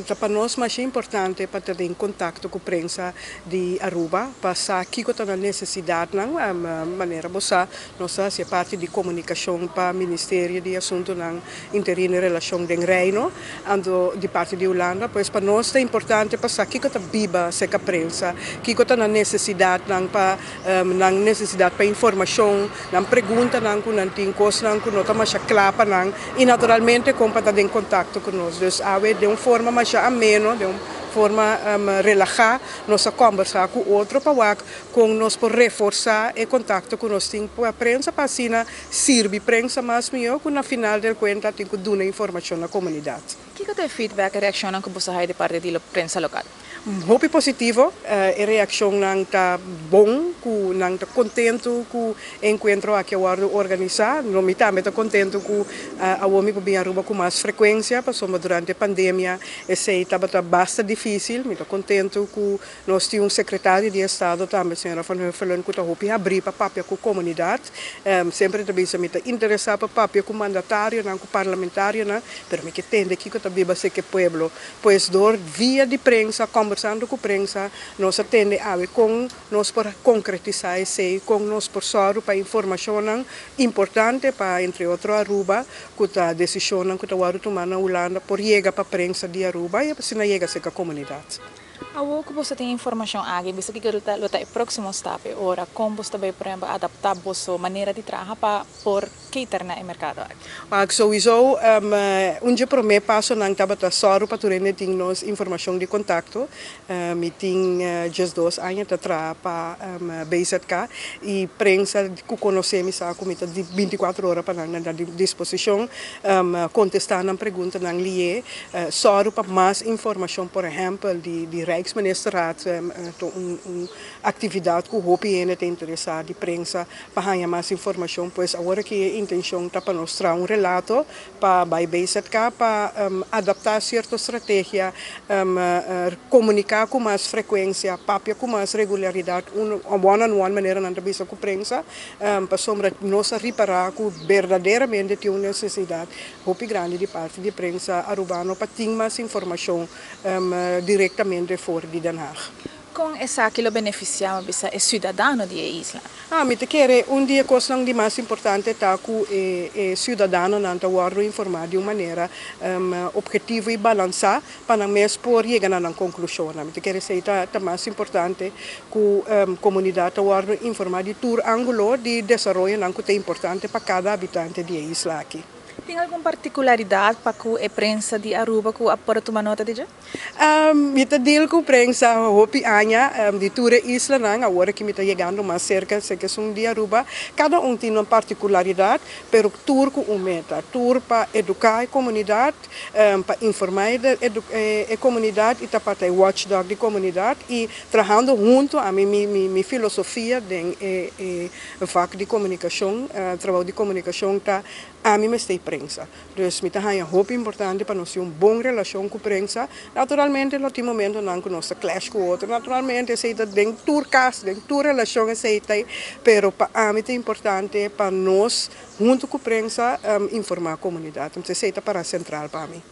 Ta pa nos mas importante pa ta den kontakto ku prensa di Aruba, pa sa kiko ta nan nesesidatnan. Manera bo sa, nos ta hasi parti di komunikashon pa Ministerio di Asuntunan Interino i Relashon den Reino, anto di parti di Hulanda. Pues pa nos ta importante pa sa kiko ta biba serka prensa, kiko ta nan nesesidatnan pa nan nesesidat pa informashon, nan preguntanan ku nan tin, kosnan ku no ta masha kla pa nan i naturalmente kon pa ta den kontakto ku nos. Dus awe den un forma masha ameno, den un forma relahá nos a kòmbersá ku otro pa wak kon nos por reforsá e kontakto ku nos tin ku e prensa pa asina sirbi prensa mas mihó ku na final del kuenta tin ku duna informashon na komunidat. Kiko ta e feedback, e reakshonnan ku boso haya di parti di lo prensa lokal? Hopi positivo, e reakshonnan ta bon, ku nan ta kontentu ku e enkuentro aki a wòrdu organisá. No mi tambe ta kontentu ku awor mi por bin Aruba ku mas frekuensia, pasobra durante e pandemia esei tabata basta difísil. Mi ta kontentu ku nos tin un sekretario di estado tambe, señora Van Huffelen, ku ta hopi habrí pa papia ku komunidat. Semper e ta bisa mi ta interesá pa papia ku mandatarionan, ku parlamentarionan, pero mi ke tende kiko ta biba seke pueblo. Pues dor via di prensa, kombersando ku prensa, nos a tende awe kon nos por konkretisá esei, kon nos por sòru pa informashonnan importante pa entre otro Aruba, ku ta desishonnan ku ta wòrdu tumá na Hulanda por yega pa prensa di Aruba i asina yega serka komunidat. Awor ku boso tin informashon aki, bisa kiko lo ta e próksimo stap e ora? Kon boso ta bai por ehèmpel adaptá boso manera di traha pa por cater na e merkado aki? Wak, souiso un dje promé pasonan tabata sòru pa tur hende tin nos informashon di kontakto. Mi tin 12 aña ta traha pa BZK i prensa ku konosé mi sa ku mi ta di 24 ora pa nan na disposishon, kontestá nan preguntanan lié, sòru pa mas informashon, por ehèmpel di Rijksministerraad ta un aktividat ku hopi hende ta interesá di prensa pa haña mas informashon. Pues awor aki e intenshon ta pa nos traha un relato pa bai BZK pa adaptá sierto strategia, komuniká ku mas frekuensia, papia ku mas regularidat, un one on one manera nan ta bisa ku prensa, pasobra nos a ripará ku berdaderamente tin un nesesidat hopi grandi di parti di prensa arubano pa tin mas informashon direktamente for di Den Haag. Kon esaki lo benefisiá, bisa, e siudadano di e isla? Ah, mi ta kere un di e kosnan di mas importante ta ku e siudadanonan ta wòrdu informá di un manera ophetivo i balansá pa nan mes por yega na nan konklushonnan. Mi ta kere esei ta mas importante ku komunidat ta wòrdu informá di tur ángulo di desaroyonan ku ta importante pa kada habitante di e isla aki. Tin algun partikularidat pa ku e prensa di Aruba ku a por tuma nota di dje? Mi ta deal ku prensa hopi aña di tur e islanan, awor aki mi ta yegando mas serka, serka esun di Aruba. Kada un tin un partikularidat, pero tur ku un meta, tur pa eduká e komunidat, pa informá e komunidat i ta pa ta e watchdog di komunidat i trahando huntu. Ami mi filosofia den e vak di komunikashon, trabou di komunikashon ta ami mester e prensa. Dus mi ta haña hopi importante pa nos tin un bon relashon ku prensa. Naturalmente lo tin momentonan ku nos ta clash ku otro, naturalmente esei ta den tur kas, den tur relashon esei ta, pero pa ami ta importante pa nos huntu ku prensa informá komunidat. Entonces esei ta para sentral pa mi.